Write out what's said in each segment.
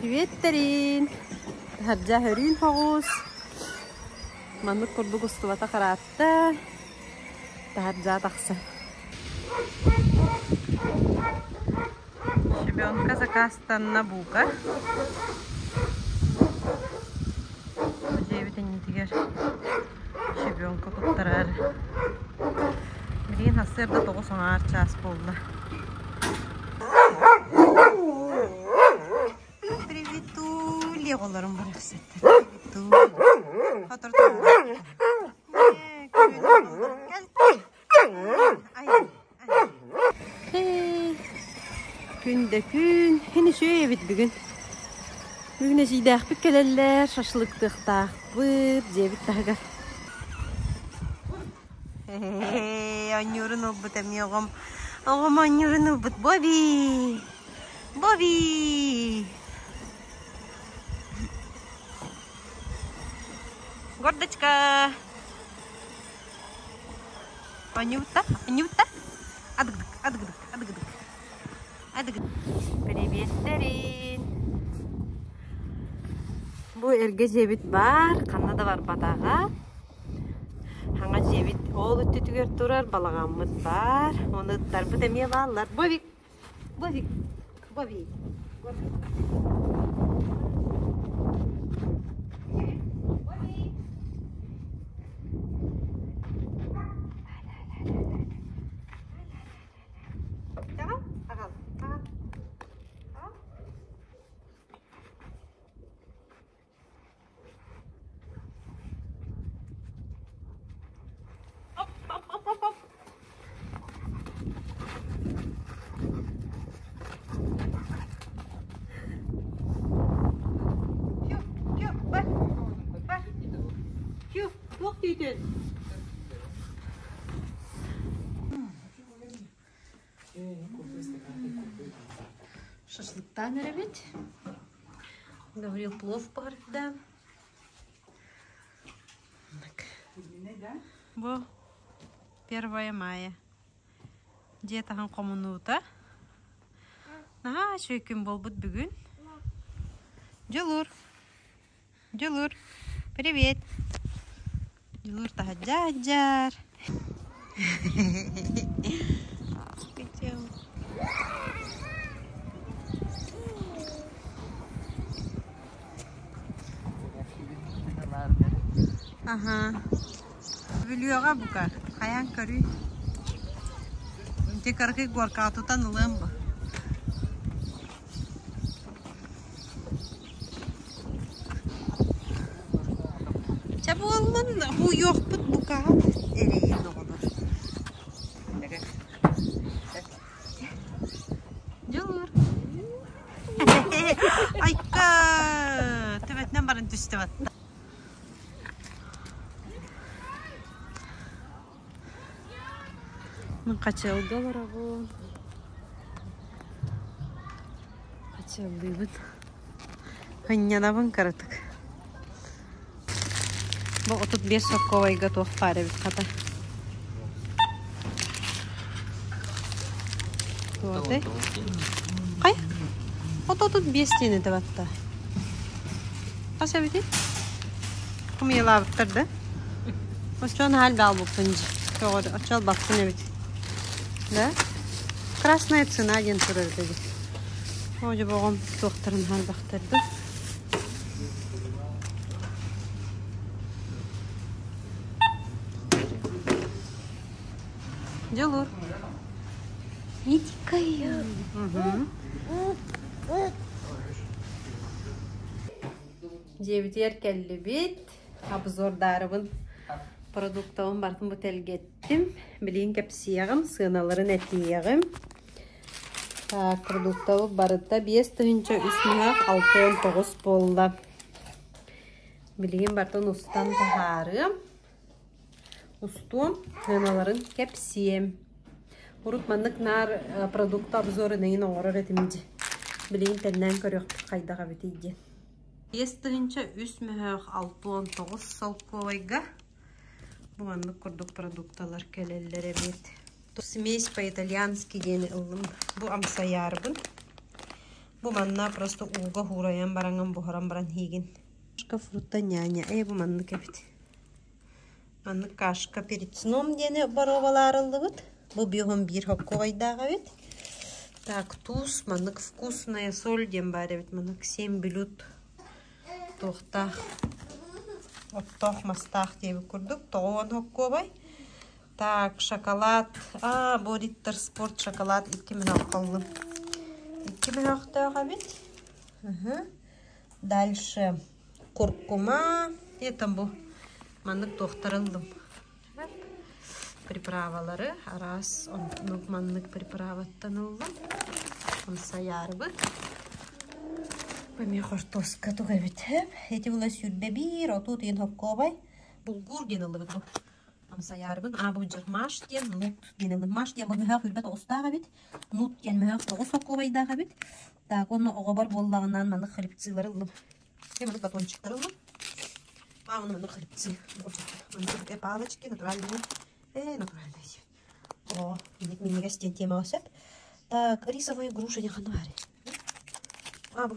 Приветтэрин! Таһырдьа өрүүн соҕус. Маннык курдук устубата хараатта. Таһырдьа тахсан. Щебенка заказтанна буука. Дьиэбит иннитигэр щебенка куттарар. Билигин сарсыарда 9 чаас буолла. Приветули оҕолорум барахсаттар. Приветули. Хотор Күн да күн, һин үчүгэй эбит бүгүн. Бүгүн эдьиийдээхпит кэлэллэр, шашлыктыахтаахпыт, дьиэбит таһыгар. Оонньуурун ылбыт эмиэ оҕом. Оҕом оонньуурун ылбыт. Бобби! Бобби! Гордочка! Анюта, Анюта, адыгдык, адыгдык, адыгдык, адыгдык. Приветтерин! Бу эргэ дьиэбит баар, ханна да барбатаҕа. Хаҥа дьиэбит ол өттүтүгэр турар балаҕаммыт баар. Оны ыттарбыт эмиэ бааллар. Бобик, Бобик, Бобик. Аҕал, аҕал, аҕал. Аҕал. Оп, оп, оп, оп, оп. Кю, кю, бар, бар. Кю, туох түүтүн? Шашлыктаан эрэбит. Гаврил плов буһарда. Бу 1 мая. Дьиэ таһын хомунуута. Наһаа үчүгэй күн буолбут бүгүн. Дьулуур. Дьулуур, привет. Дьулуур таһырдьа сылдьар. Аха. Бүлүөҕэ бука, хайаан көрүй. Ити кыракый горкаҕа тутан ылыам бу. Чэ буоллун, һууйуохпут букаҕа эрэйин оҕолор. Дьулуур. Айка! Төбөтүнэн баран түстэ батта. Мин хачыалга олоробун. Хачыаллыыбын. Һынньанабын кыратык. Бу 35 сокковайга туох баар эбит хата. Туотай. Хай. 35 диэн этэ батта. Хас эбитий? Хомуйалаабыттар да? Оччоон хаал баалбыппын дии. Оччо албаппын эбит. Да? Красная цена диэн турар эбит. Оо, дьэ боҕом туохтарын хаалбахтар да. Дьулуур. Иди-ка Дьиэбитигэр кэллибит, обзордаарыбын продуктабын барытын бу тэлгэттим. Билигин кэпсиэҕим, сыаналарын этиэҕим. Так, продуктабыт барыта 5 3 мыһаах 69 буолла. Билигин барытын устан таһаарыам. Устуом, сыаналарын кэпсиэм. Урут маннык наар продукта обзорын эҥин оҥорор этим дии. Билигин тэннээн көрүөхпүт хайдах эбитий диэн. 5 300 мөһөөх 69 солкуобайга бу маннык курдук продукталар кэлэллэр эбит. Смесь по-итальянски диэни ыллым. Бу амсайаарбын. Бу манна просто ууга хуурайан бараҥын буһаран баран иһиигин. Кашка фрукта няня. Ээ бу маннык эбит. Маннык кашка перед сном диэни боруобалаарыллыбыт. Бу биоһун биир хоккуойдаах эбит. Так, туус, маннык вкусная соль диэн баар эбит. Маннык 7 блюд туохтаах оттоох мастаах диэбит курдук. Тоҕуон хоккуобай. Так, шоколад. А, бу Риттер Спорт шоколад икки мөһөөх қаллым. Икки мөһөөхтөөх эбит. Дальше куркума. Это бу маннык туохтарыллым. Приправалары араас оннук маннык приправаттан ыллым. Амсайаарбыт. Бу хортуоска туга эбит. Эти була сүүрбэ биир, отут иин хоккуобай. Булгур диэн ыллыбыт бу. Амсайаарбын аа бу маш диэн нут диэн ыллым. Маш диэн бу мөһөөх үрбэт оҕустаах эбит. Нут диэн мөһөөх тоҕус хоккуобайдаах эбит. Так, онно оҕобор буоллаҕынан маннык хлебцылары ыллым. Маннык батончиктары ыллым. А, онно маннык хлебцы. Маннык палочки натуральные. Натуральные. О, минньигэс диэн темаҕа сөп. Так, рисовые груши не ханнаары. А, бу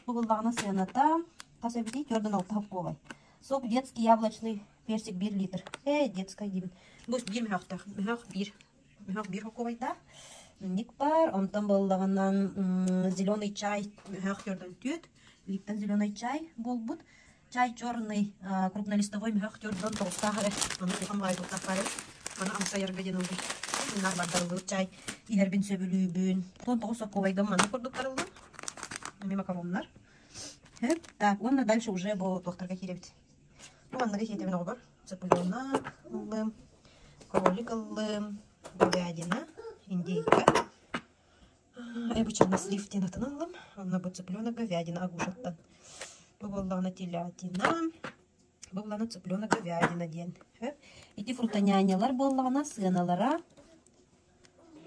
Бу буллаҕына сыаната хас эбитий? Төрдөн алта хоккуобай. Сок детский яблочный персик 1 литр. Детская диибин. Бу биир мөһөөхтөөх. Мөһөөх биир. Мөһөөх биир хоккуобайдаах. Ник бар. Онтон буоллаҕынан зеленый чай мөһөөх төрдөн түөт. Липтон зеленый чай буолбут. Чай черный крупнолистовой мөһөөх төрдөн тоҕустаах эрэ. Аны кухан баайбыттаах баар. Аны амсайарга диэн ылбыт. Муннар бардарыллыбыт чай иһэрбин сөбүлүүбүн. Тон тоҕус соккуобайга маннык курдуктарыллым. Эми макароннар. Так, уонна дальше уже бу туохтарга киирэбит. Бу манныгы сиэтибин оҕобор. Цыпленок ыллым, кролик ыллым, говядина, индейка. Бу чернослив диэн атын ыллым. Онно бу цыпленок говядина агушаттан. Бу буоллаҕына телятина, бу буоллаҕына цыпленок говядина диэн. Ити фрутонянялар буоллаҕына сыаналара.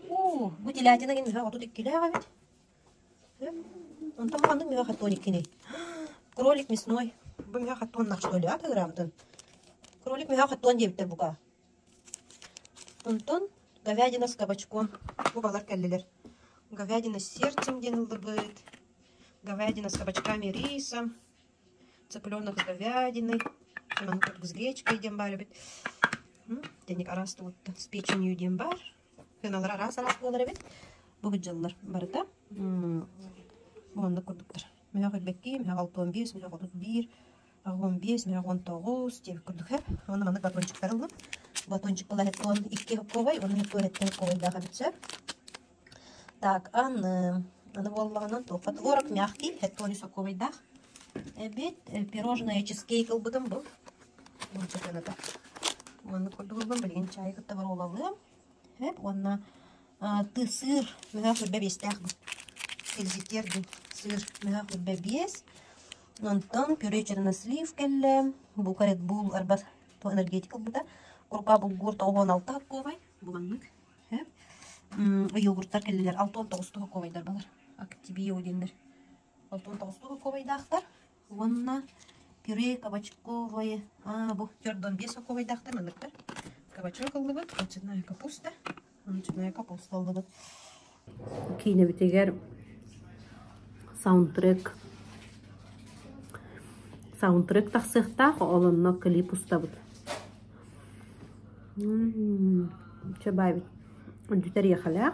Оо, бу телятина гин 32-лээх эбит. Онтон ханнык мөҕө хаттуон иккиний? Кролик мясной. Бу мөҕө хаттуон что ли, атыгыраабытын? Кролик мөҕө хаттуон диэбиттэр бука. Онтон говядина с кабачком. Бу балар кэллилэр. Говядина с сердцем диэн ыллыбыт. Говядина с кабачками и рисом. Цыпленок с говядиной. Маннык с гречкой диэн баар эбит. Денег араас тугуттан с печенью диэн баар. Сыаналара араас-араас буолар эбит. Бу дьыллар барыта уонна курдуктар. Мөһөх үрбэкки, мөһөх 65, мөһөх 31, 85, мөһөх 19 диэбит курдук һэ. Уонна маннык батончиктар ыллым. Батончик была хеттон икки хоккуобай, уонна хеттон хэттэн хоккуобайдаах эбит сөп. Так, аны аны буоллаҕынан туохха творог мягкий, хеттон үс хоккуобайдаах эбит. Пирожное чизкейк ылбытым бу. Маннык курдук ылбым, билигин чайы кытта боруобалыам. Эп уонна ты сыр мөһөөх үрбэ биэстээх бу. Тильзитер диэн сыр мөһөөх үрбэ биэс. Онтон пюре чернослив кэллэ. Бука Red Bull арбас энергетик ылбыта. Курупа булгур 96 хоккуобай. Бу маннык. Йогурттар кэллилэр 69 хоккуобайдар балар. Активио диэннэр. 69 хоккуобайдаахтар. Уонна пюре кабачковое, бу 45 сокуобайдаахтар манныктар. Кабачок ыллыбыт, цветная капуста, цветная капуста ыллыбыт. Киинэбитигэр саундтрек саундтрек тахсыахтаах, ол онно клип устабыт. Чэ баайбыт. Бүтэр иэхэлээх.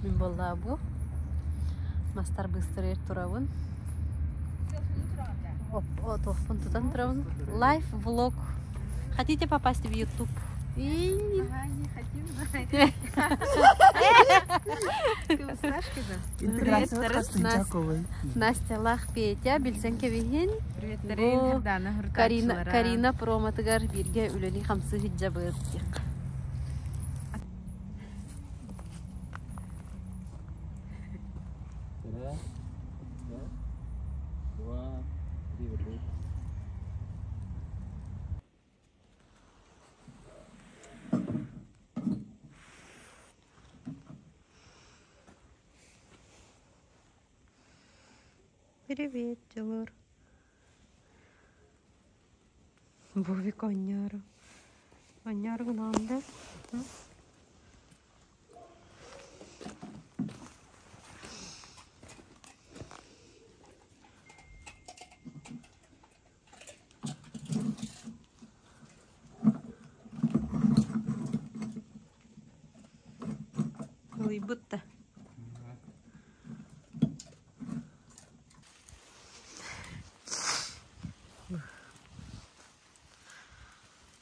Мин буоллаа бу мастар быыстарыгар турабын. Туохпун тутан турабын. Лайв влог. Хотите попасть в YouTube? Ага, не хотим. Ты узнаешь, когда? Настялаах Петя билсэн кэбиһин. Приветтерин, Дана Карина, Карина проматыгар бииргэ үлэлии хамсыы сылдьабыт. Два, три, Привет, Дьулуур. Бобик оонньоору. Оонньоору гынаҕын да? Ылыйбыт да.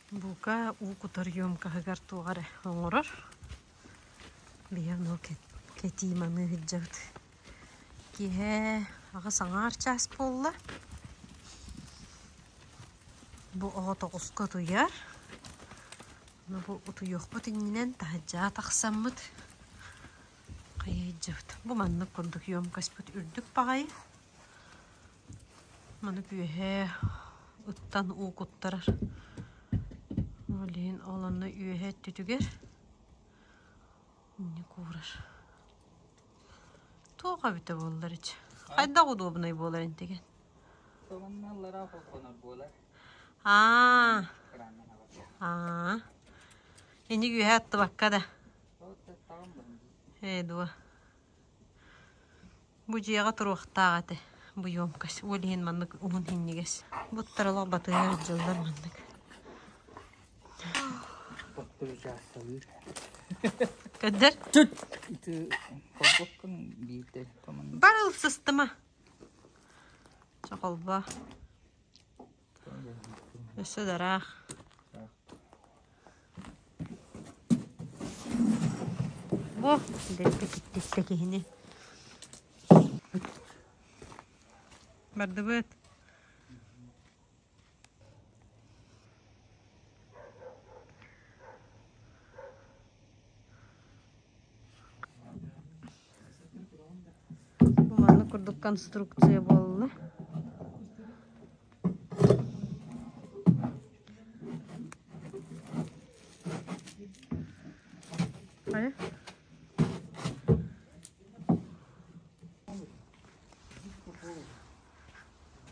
Бука уу кутар емкоһыгар туох эрэ оҥорор. Биһиги ону кэтии маныы сылдьабыт. Киэһэ аҕыс аҥаар чаас буолла. Бу оҕо тоҕуска утуйар. Ону бу утуйуохпут иннинэн таһырдьа тахсаммыт хайа сылдьабыт. Бу маннык курдук емкость үрдүк баҕайы. Маны үөһээ ыттан уу куттарар. Ол иһин ол онно үөһэ өттүтүгэр инньэ куурар. Туох эбитэ буоллар ич? Хайдах удобнай буолар интиген? Сонунналлара холбонор буолар. Аа. Аа. Инник үөһэ аттыбакка да. Ээ дуо. Бу дьиэҕэ туруохтаах этэ. Бу емкость. Ол иһин маннык уһун иһинньигэс. Буттар олох батыһа сылдьаллар маннык. Көдөр. Чуть! Ити холбоккун биирдэ команда. Бар ылсыстыма. Чохолбо. Өссө дараах. Бу дэлби киттиттэ киһини. Бардыбыт. Бу маннык курдук конструкция буолла. Хайа?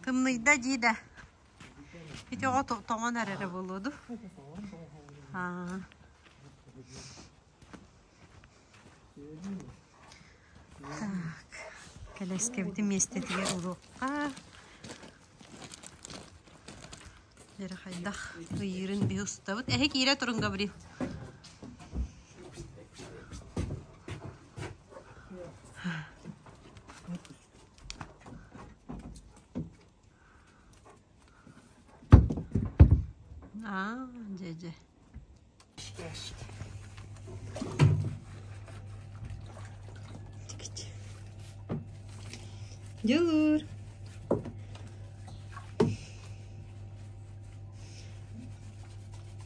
Тымныйда дии да. Ити оҕо тоҥон эрэрэ буолуо дуу? Аа. Так, кэлэскэбитин миэстэтигэр уруохха. Дьэрэ хайдах ыйыырын биһи устабыт. Эһи киирэ турун, Гаврил. Аа, дьэ дьэ. Дьулуур.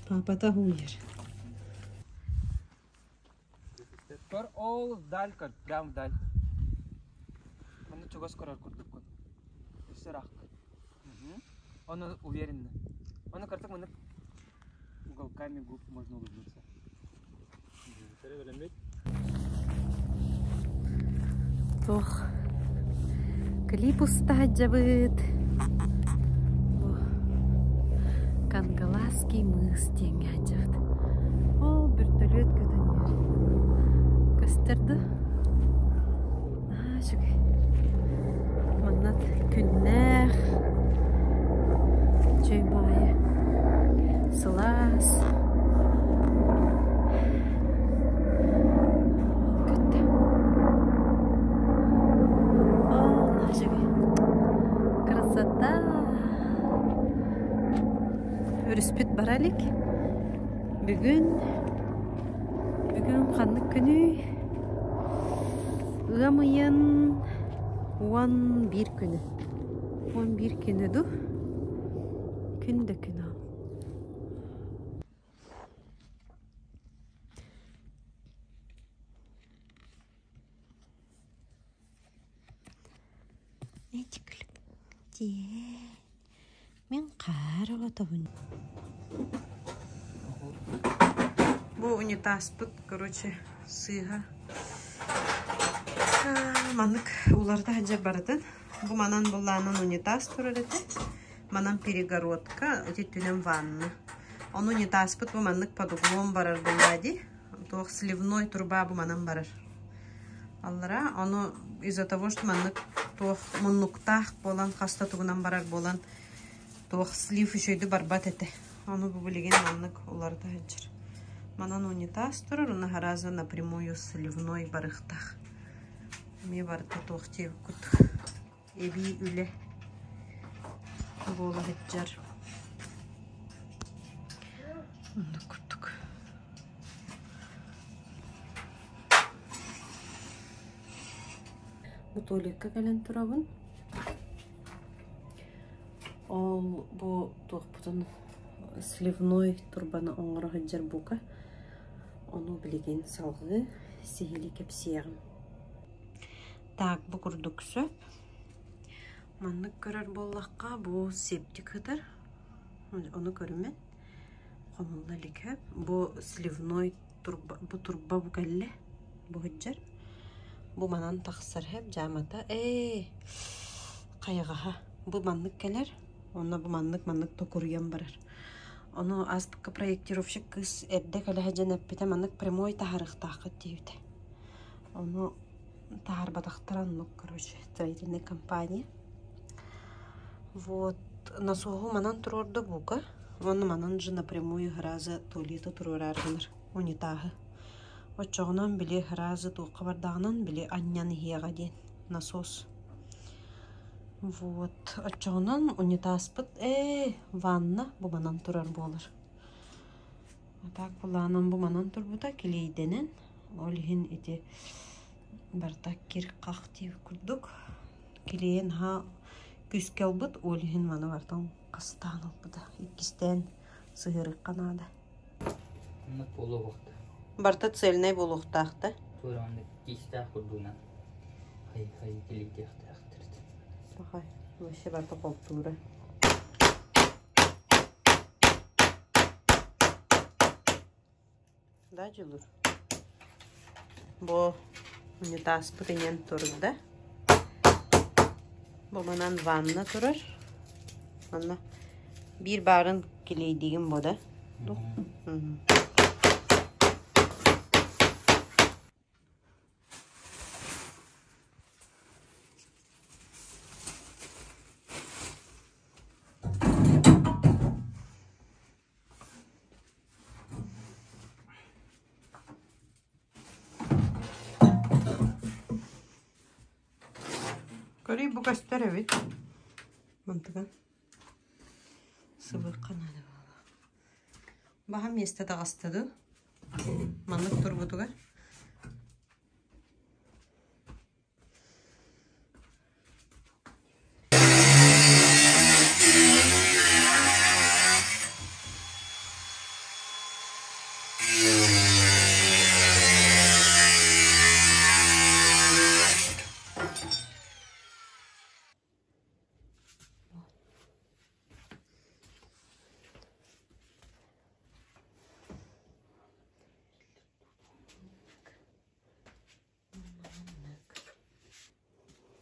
Папата уйар. Көр ол вдаль көр, прям вдаль. Манна чугас көрөр курдуккун. Өссө ыраах. Он уверенно. Он картык маннык уголками губ можно улыбнуться. Туох клип уста сылдьабыт. Бу Кангаласский мыс диэҥҥэ сылдьабыт. Ол бөртөлүөт көтөн иһэр. Көстөр да? Аа, үчүгэй. Манна күннээх, үчүгэй баҕайы сылаас. Көттө. Оо, наһаа үчүгэй. Красота! Өрүспүт бара илик. Бүгүн бүгүн ханнык күнүй? Ыам ыйын 11 күнү. 11 күнү ду? Күн да күн ол. Мин хаар оҕотобун. Бу унитазпыт, короче, сыыһа. Маннык уларыта сылдьар барытын. Бу манан буллаанан унитаз турар этэ. Манан перегородка, ити түнэн ванна. Ону унитазпыт бу маннык под углом барар буолла дии. Туох сливной труба бу манан барар. Аллара ону из-за того, что маннык туох муннуктаах буолан хаста тугунан барар буолан туох слив үчүгэйдик барбат этэ. Ону бу билигин маннык уларыта сылдьар. Манан унитаз турар, уна хараза напрямую сливной барыахтаах. Эмиэ барыта туох диэбиккут эбии үлэ буола сылдьар. Оннук курдук. Бу туалекка кэлэн турабын. Ол бу туохпутун сливной турбаны оҥоро сылдьар бука. Ону билигин салгыы сиһилии кэпсиэҕим. Так, бу курдук сөп. Маннык көрөр буоллахха, бу септик сытар. Ону көрүмэн. Хомулла илик сөп. Бу сливной турба, бу турба бу кэллэ. Бу сылдьар. Бу манан тахсар сөп дьаамата. Ээ, хайаҕаһа. Бу маннык кэлэр. Онно бу маннык-маннык токуруйан барар. Ону ааспыкка проектировщик кыыс эрдэ кэлэ сылдьан эппитэ маннык прямой таһаарыахтааххыт диэбитэ. Ону таһаарбатахтара оннук, короче, строительная компания. Вот насоһу манан туруорда бука. Уонна манан же напрямую сразу туалеты туруораары гынар унитаһы. Оччоҕунан били сразу туохха бардаҕынан били анньан иһиэҕэ диэн насос. Вот оччоҕунан унитазпыт ээ ванна бу манан турар буолар. А так былаанан бу манан турбута килиэйдэнэн ол иһин ити барыта кир-хах диэбит курдук килиэйин наһаа күүскэ ылбыт ол иһин маны барытын хастаан ылбыта иккистээн сыһыарыахха наада. Оннук буолуохта. Барыта цельнай буолуохтаах да? Туора оннук тиистээх курдугунан хай-хай килийдиэхтээхтэр. Пахай, вообще барыта холтуура. Да, Дьулур? Бу унитазпыт иҥэн турда. Бу манан ванна турар. Манна биир баарын килиэйдиигин бу да? Көрүй бу көстөр эбит. Мантыган. Сыбырка надо было. Баһа миэстэ таҕыста дуу? Маннык турбутугар.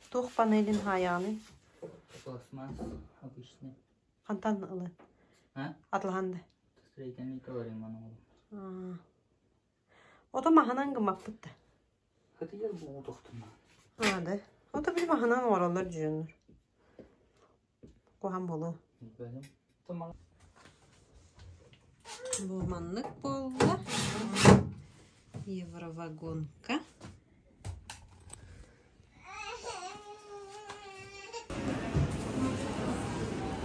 Туох панелин хаайаҕыный? Пластмасс обычный. Хантан ылы? А? Атылахан да? Строительный говорим ону. Ото маһынан гыммаппыт да. Хатыйар бу тохтума. А, да. Ото били маһынан оҥороллор дьүөннөр. Куһаҕан буолуо. Билбэтим. Бу маннык буолла. Евровагонка.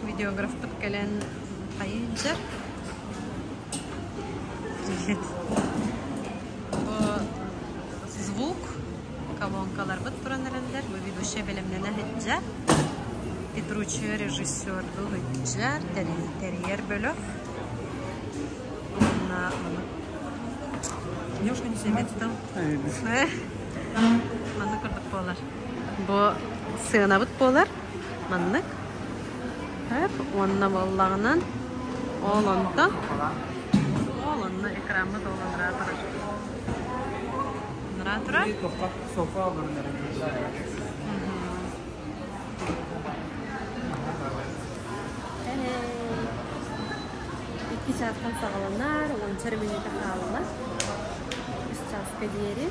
Видеографпыт кэлэн хайыынчар. Привет. Бу звук колонкаларбыт туран эрэллэр. Бу ведущая бэлэмнэнэ сылдьар. Петруччо режиссердуу сылдьар, тэрийэр бөлөх. Уонна Девушка не снимает там. Маннык курдук буолар. Бу сыанабыт буолар. Маннык. Уонна буоллаҕынан ол онтон ол онно экраммыт ол анараа турар. Анараа турар. Софа олорон. чаастан саҕаланар, уонча эрэ мүнүүтэ хаалла. Үс чааска диэри.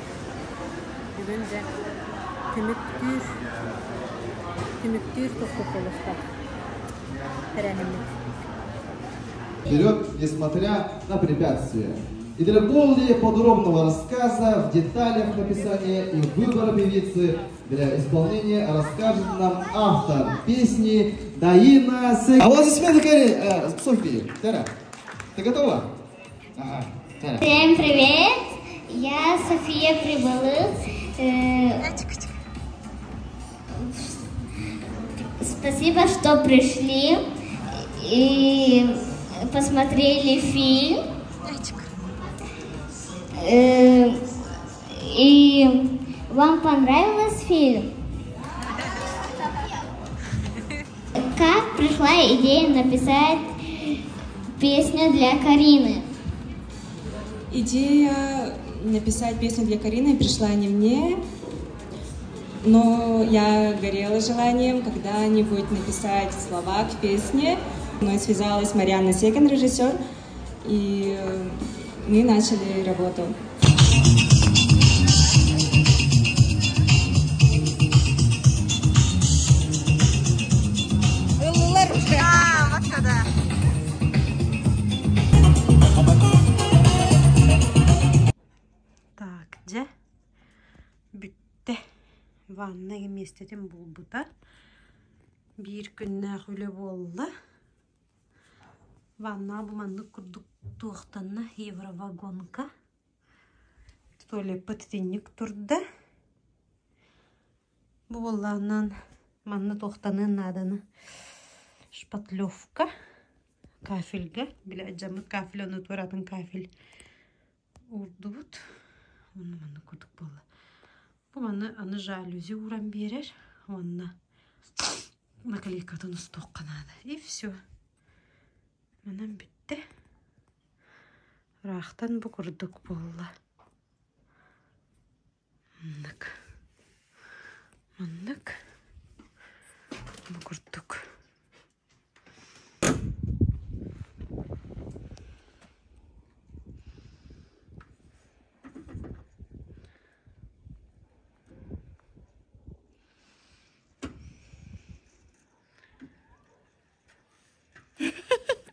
Бүгүн дьэ түмүктүүр, түмүктүүр тохтуу буолуохтаах тэрээһиммит. Вперед, несмотря на препятствия. И для более подробного рассказа в деталях написания и выбора певицы для исполнения расскажет нам автор песни Даина Се... Аплодисменты, Кэрри, Софии. Тера, ты готова? Ага, Тера. Всем привет! Я София Прибылых. Спасибо, что пришли и посмотрели фильм. И вам понравился фильм? Как пришла идея написать песню для Карины? Идея написать песню для Карины пришла не мне, но я горела желанием когда-нибудь написать слова к песне. Мной связалась Марианна Секин, режиссер, и мы начали работу. Так, дьэ, бүттэ. Ванна миэстэтин булбута. Биир күннээх үлэ буолла. Ванна бу маннык курдук туохтанна евровагонка. Туалеппыт итинник турда. Бу буоллаҕынан манна туохтаныан нааданы шпатлевка кафельга били алдьаммыт кафель ону туоратын кафель уурдубут. Онно маннык курдук буолла. Бу манна аны жалюзи ууран биэрэр уонна наклейкатын устуохха наада. И все. Манан бүттэ. Ыраахтан бу курдук буолла. Маннык. Маннык. Бу курдук.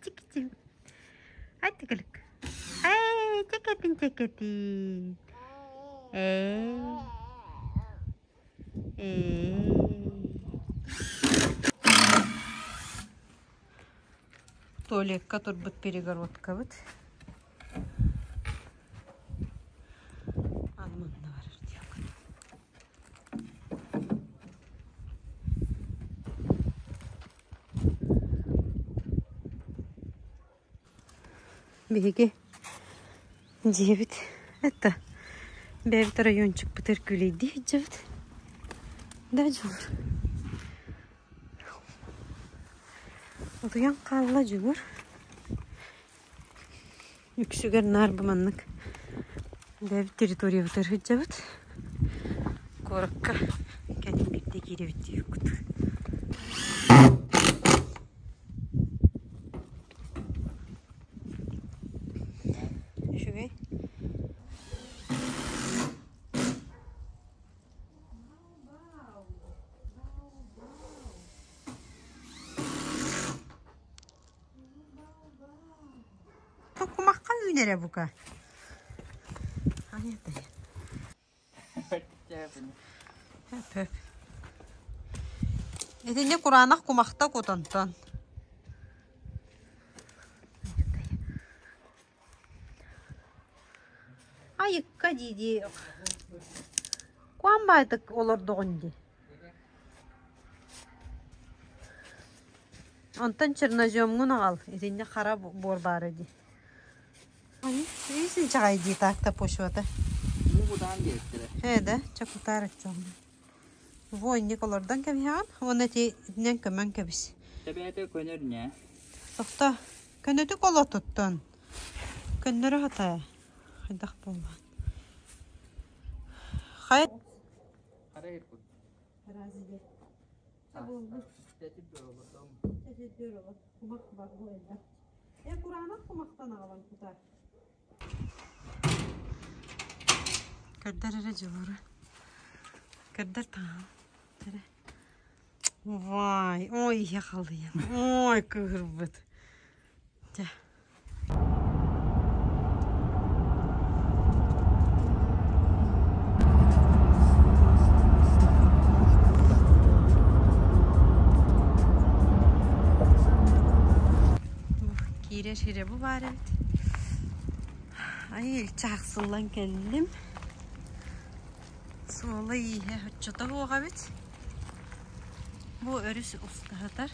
Чикитим. Ай тикилик. Ай, чекетин чекетин. Эй. Эй. Туалекка турбут перегородкабыт. Аны манна барар диэххин. Биһиги дьиэбит это бэйэбит райончикпытыгар күүлэйдии сылдьабыт. Да, Дьулур? Утуйан хаалла Дьулур. Үксүгэр наар бу маннык бэйэбит территориябытыгар сылдьабыт. Куоракка кэлин биирдэ киирэбит диэбиккит. Үчүгэй. Кумахха үүнэрэ бука. Хөп. Итинни кураанах кумахта кутонтон. Айыкка дии-дии Куан баайтык олордоҕун дии. Онтон черноземҥун аҕал, итиннэ хара буор баара дии. Исин чаҕай дии так-то почвата. Ээ да, чакутаар оччоҕуна. Войник олордон кэбиһэҕин, уонна ити итинэн көмөн кэбис. Тэбээтэ көнөр ньээ. Тохто, көнөтүк олотуттан. Көннөрө хатаа. Хайдах буолла? Хай. Хара иркут. Э кураанах кумахтан аҕалан кутар. Көрдөр эрэ дьулууру. Көрдөр таҥаһын. Эрэ. Вай, ой иһэ халыйан. Ой, кыыһырбыт. Дьэ. Киирэр сирэ бу баар эбит. Ай, чахсыллан кэллим. Суола-ииһэ оччото суох эбит. Бу өрүс устаһытар.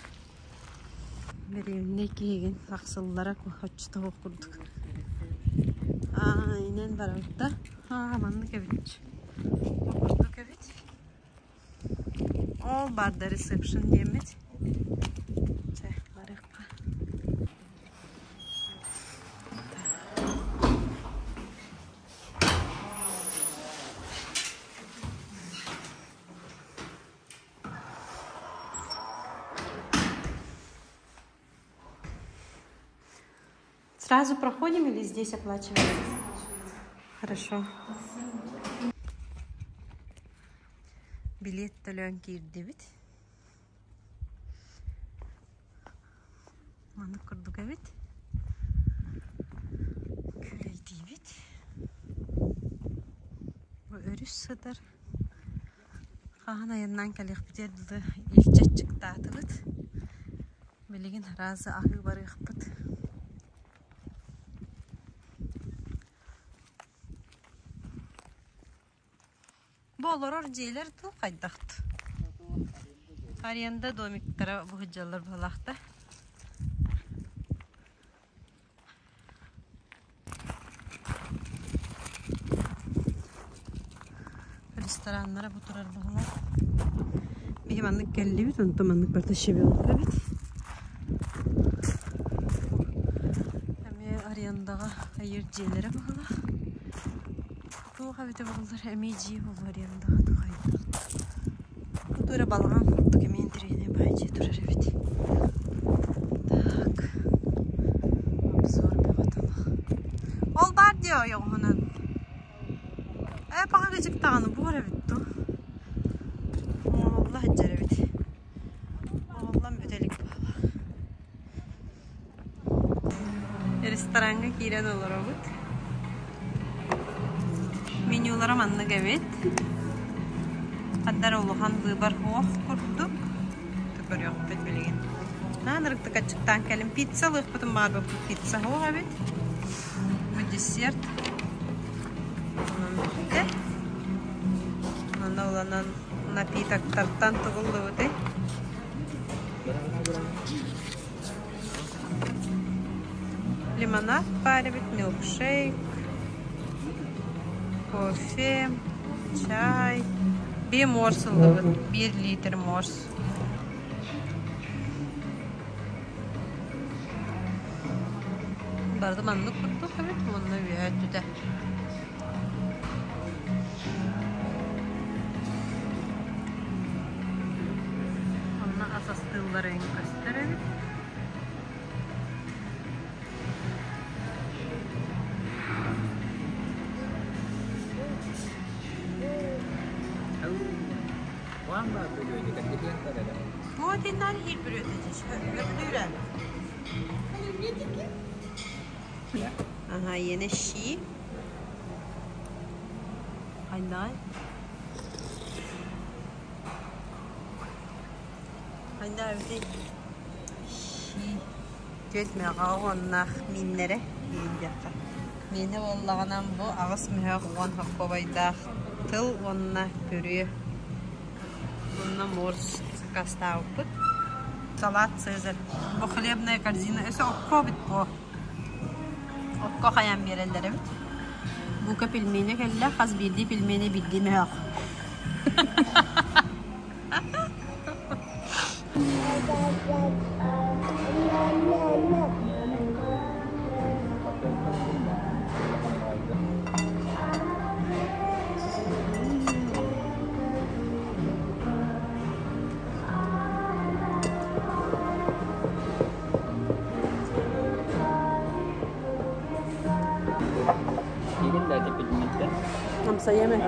Бэриэмнэй киһигин сахсыллара оччото суох курдук. Аа, инэн барабыт да. Аа, маннык эбит. Бу курдук эбит. Ол баарда ресепшн диэммит. Чэ, барыахха. Сразу проходим или здесь оплачиваем? Хорошо. Билет төлөөн киирдибит. Маннык курдук эбит. Күлэйдиибит. Бу өрүс сытар. Хаһан айаннаан кэлиэхпитигэр дылы илдьэ аччыктаатыбыт. Билигин араас аһыы барыахпыт. Бу олорор дьиэлэр дуу хайдахт? Аренда домиктара бу сылдьаллар быһалаахта. Рестораннара бу турар быһалаах. Биһи маннык кэллибит, онтон маннык барыта щебенка эбит. Эмиэ арендаҕа айыр дьиэлэрэ быһалаах. Туох эбитэ буоллар эмиэ дьиэ буолуо арендаҕа тухайдах. Бу эрэ балаҕан курдук эмиэ интэриэһинэй баай дьиэ турар эбит. Так. Обзор бөҕөтөлөх. Ол баар дии ойоҕоһунан. Ээ паҕа кыдьык даҕаны буор эбит дуу. Оҥоһулла сылдьар эбит. Оҥоһуллан бүтэ илик буолла. Рестораҥҥа киирэн олоробут. Менюлара маннык эбит. Ханна эрэ улахан выбор суох курдук. Көрүөхпүт билигин. Наан ырыктык аччыктаан кэлин пицца ылыахпытын баҕарбыппыт пицца суох эбит. Бу десерт. Онон бүттэ. Онон ыланан напитоктартан тугуллубутуй? Лимонад баар эбит, милкшейк, кофе, чай. Биир морс ыллыбыт, биир литр морс. Барыта маннык курдук эбит уонна үөһэ өттүтэ. Онно ас астыылларын көстөр эбит. Туотиннар хир бүрүөтэ өбүлүүрэ. Ага, иэнэ щи. Хайдай. Хайда эбитий? Щи. Түөрт мөҕө уоннаах мииннэрэ диэххэ. Миинэ буоллаҕынан бу аҕыс мөһөөх уон сокуобайдаах тыл уонна пюре. Уонна морс сакаастаабыппыт. Салат Цезарь. Бу хлебная корзина. Өссө окко эбит буо. Окко хайаан биэрэллэр эбит. Бука пельмени кэллэ, хас биирдии пельмени биирдии мөһөөх. Амсайам ээ.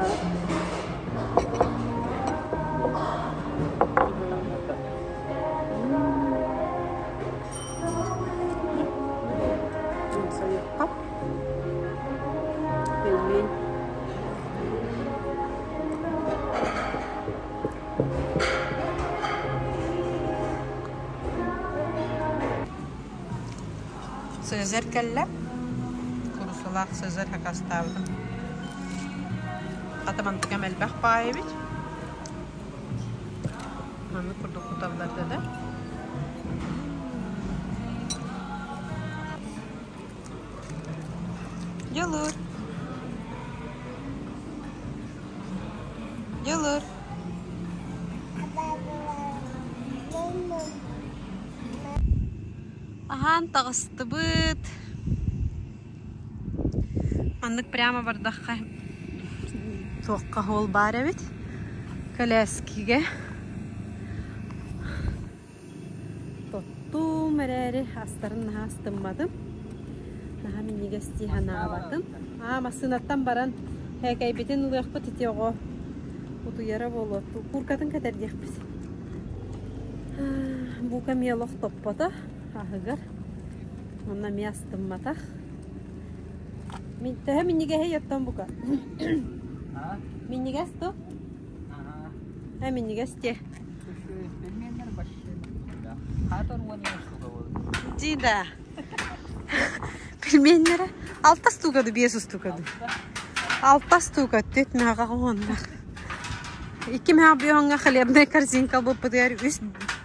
Амсайыахха. Пельмень. Цезарь кэллэ. Курусалаах Цезарь хакастаабытым. Хата мантыкам элбэх баай эбит. Маннык курдук куталлар да. Дьулуур. Дьулуур. Аһаан таҕыстыбыт. Маннык прямо бардахха туохха уол баар эбит. Кэлээскигэ тоттум эрээри астарын наһаа астымматым. Наһаа минньигэс дии санаабатым. Аа массыынаттан баран һээкэйбитин ылыахпыт ити оҕо утуйара буолуо. Кууркатын кэтэрдиэхпит. Бука эмиэ олох топпото аһыгар. Онно эмиэ астымматах. Төһө минньигэһий оттон бука? Минньигэс ту? Э минньигэс диэ. Ди да. Пельменнere алта штукады, биэс штукады. Алта штука, түт мэҕэ уонна. Икки мэҕэ бүөҥҥэ хлебная корзинка буппутугар үс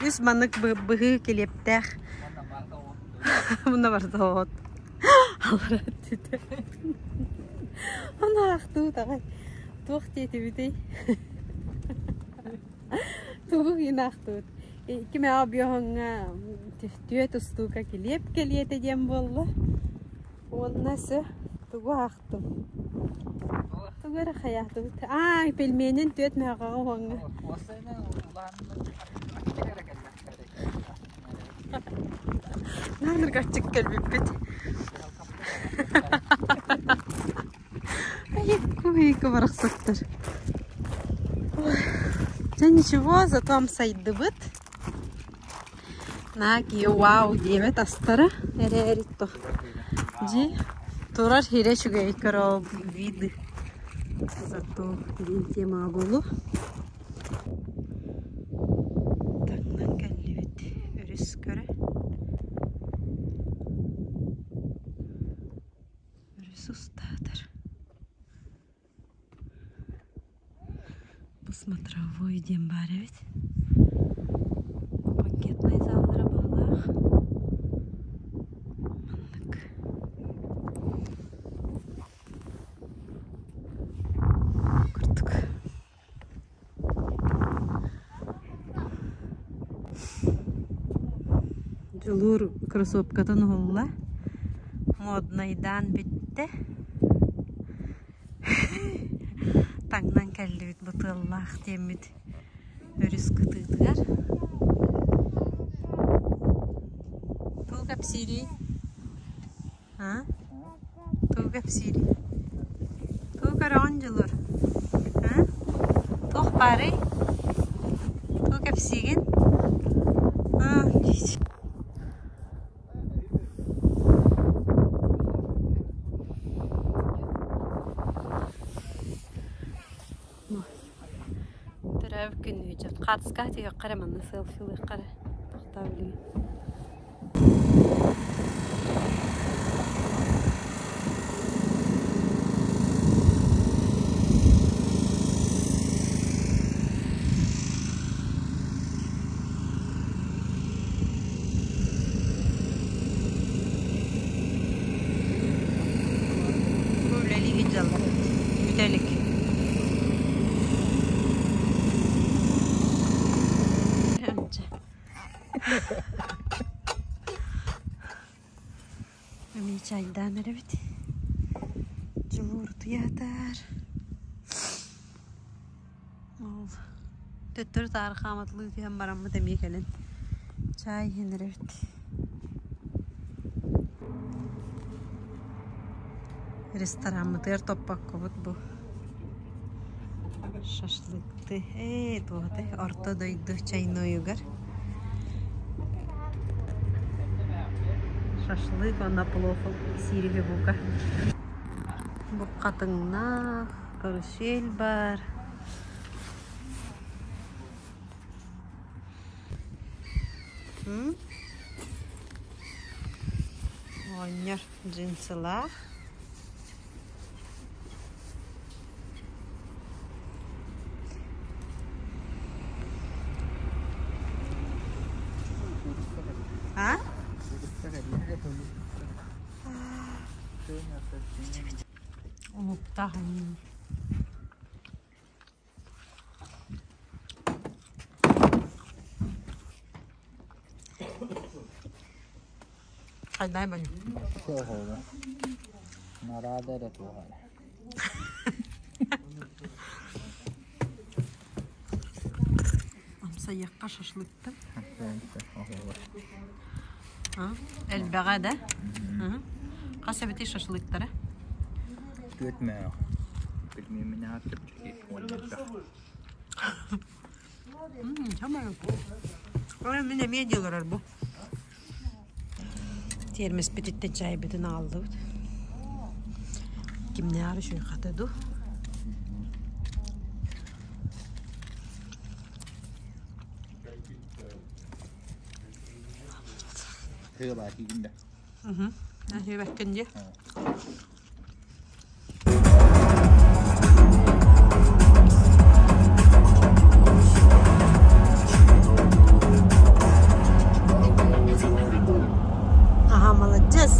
үс маннык быһыы килиэптээх. Муна барда от. Алара түтэ. Аны ахтуу таҕай. Туох диэтибитий? Тугу гынаахтыбыт? Икки мэҕэ бүөҥҥэ түөт устуука килиэп кэлиэтэ диэн буолла. Уонна сө тугу аахтым? Тугу эрэ хайаатыбыт? Аа, пельменин түөт мэҕэҕэ уоҥҥа. Нааныргаччык кэлбиппит. Айыкку барахсаттар. Дьэ ничего, зато амсайдыбыт. Наки вау диэбэт астара эрээри то. Дьи турар хирэ үчүгэй көрөө виды. Зато диэн тема буолу. Таҥнан кэллибит өрүс көрө. Өрүс устаатар. Бу смотровой диэн баар эбит. Банкетнай заллара баалаах. Маннык. Курдук. Дьулуур кроссовкатын уһулла, моднайдаан бүттэ. Таҥнан кэллибит бытыаллаах диэммит өрүс кытыытыгар. Тугу кэпсиирий? А? Тугу кэпсиирий? Тугу көрөҕүн Дьулур? А? Туох баарый? Тугу кэпсиигин? А, Төрөөбүт күнү дьон хаартыскаҕа түһүөххэ эрэ манна селфилыахха эрэ тохтоо билигин. Бу үлэлии сылдьаллар бүтэ илик. Эмиэ чайдаан эрэбит. Дьулуур утуйаатар. Ол төттөрү таары хааматылыы түһэн бараммыт эмиэ кэлэн чай иһэн эрэбит. Рестораммытыгар топпоккобут бу. Шашлыкты. Ээ, туохатай орто дойду чайнойугар. Шашлык уонна плов сиириһи бука. Бу хатыҥнаах, карусель бар. Оҕонньор джинсылаах. А? Улуктаах Хайдай бани. Нарада эрэ туоҕа эрэ. Амсайыахха шашлыктан. Элбэҕэ да? Хас эбитий шашлыктара? Түөрт мөөх. Билмиэмин ааттыр уонна элбэх. Ой, мин эмиэ дии олорор бу. Тиэрмэспититтэн чаайбытын аҕаллыбыт. Кимнээҕэр үчүгэй хата дуу. Тыалаахигин да. Аһыыбаккын дии. Ага, молодец.